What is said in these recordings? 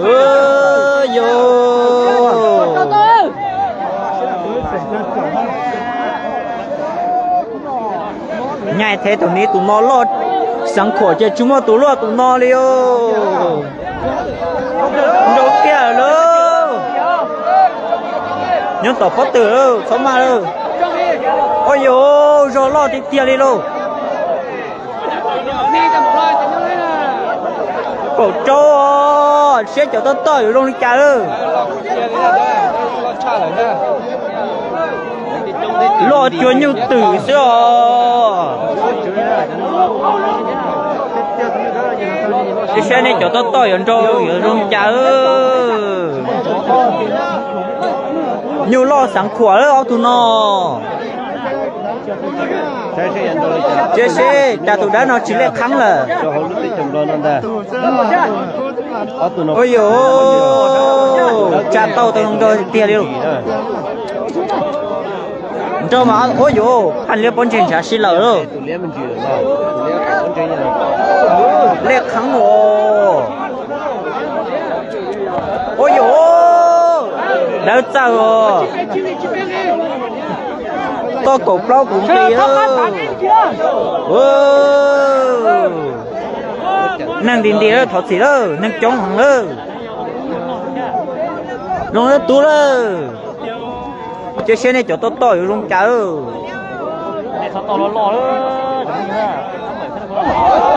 Yog, nyaij thiab tus ni tus no loj, xeev khuam ces tsis muaj tus luaj tus no li os. Nrau kiag lawm. Nyob tom pob tw lawm, txhob maj lawm. Ua yog, zog loj tiag tiag li lauj. Kaum rau, siab cov tob toj yuav zoo li cas lawm. Loj cuag nyuj twm xwb os. Saib nej cov tob toj yuav nrau yuav zoo li cas. Nyuj loj xeev khuam lawm ob tug no. Cia seb cas tus dawb no tsis lej qheeb lawm. Ua yog, tsa tau tau zoo nrau tiag li. Nrau mas ua yog, phaj liab pob ntseg ntshav sib laws lauj. Lej qheeb os. Ua yog, dawb txawj os. Toj kaum plaub kuv nqis. Neeg nti nti lawm, thov txim lawm, neeg coob heev lawm. Zoo lawm tub lawm. Cia seb nej cov toj toj yuav zoo cas lawm.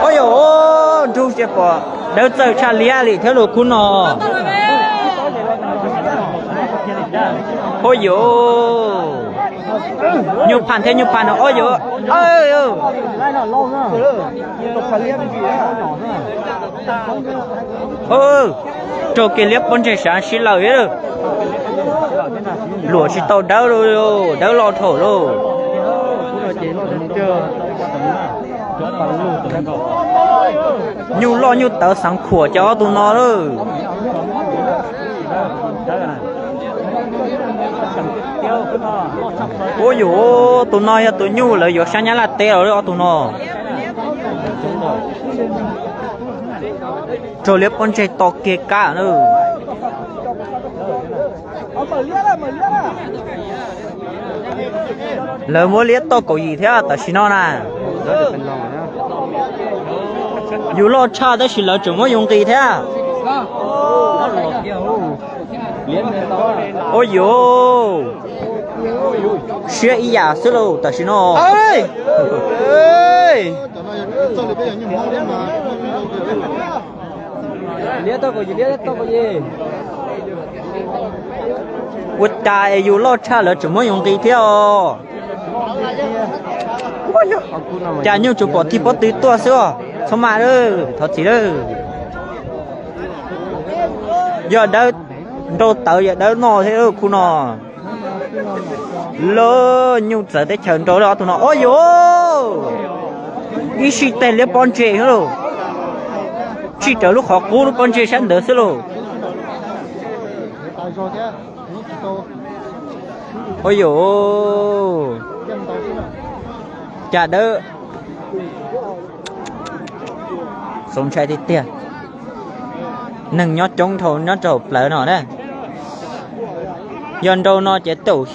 Ua yog, nrug sia pom dawb txawj tshaj liab li thiab lus khub no. Ua yog, nyuj phaj thiab nyuj phaj no ua yog. Raug kiag liab pob ntseg sav sib laws. Luam tsis tau dawb, dawb loj dhau lauj. Nyuj loj nyuj tawv xeev khuam cov ob tug no lawm. Ua yog, tus no yog tus nyuj lawv yuav sab Nyab Laj teb los ob tug no. Raug liab pob ntseg to kiag kab na. Lawv muab liab toj kaum yim thiab tam sim no na. Yus loj tshaj tab sis lawv tseem muab yus nqis thiab. Ua yog, siab ib yam xwb lauj tam sim no. Ua cas es yus loj tshaj lawv tseem muab yus nqis thiab os? Cas nyuj tsuas pom tig pob tw tuaj xwb os. Txhob maj lawm, thov txim lawm. Yog dawb, nrau tawv yog dawb no thiab khub no. Lawv nyuj txawv teb chaws nrau lawm ob tug no. Ua yog, ib sij teg liab pob ntseg xwb lauj. Tsim raws lub qhov qub lub pob ntseg sab ntawd xwb lauj. Ua yog, cas dawb, txaus ntshai tiag tiag. Neeg nyob coob dhau nyob rau hauv plawv no na. Yog nrau no ces tej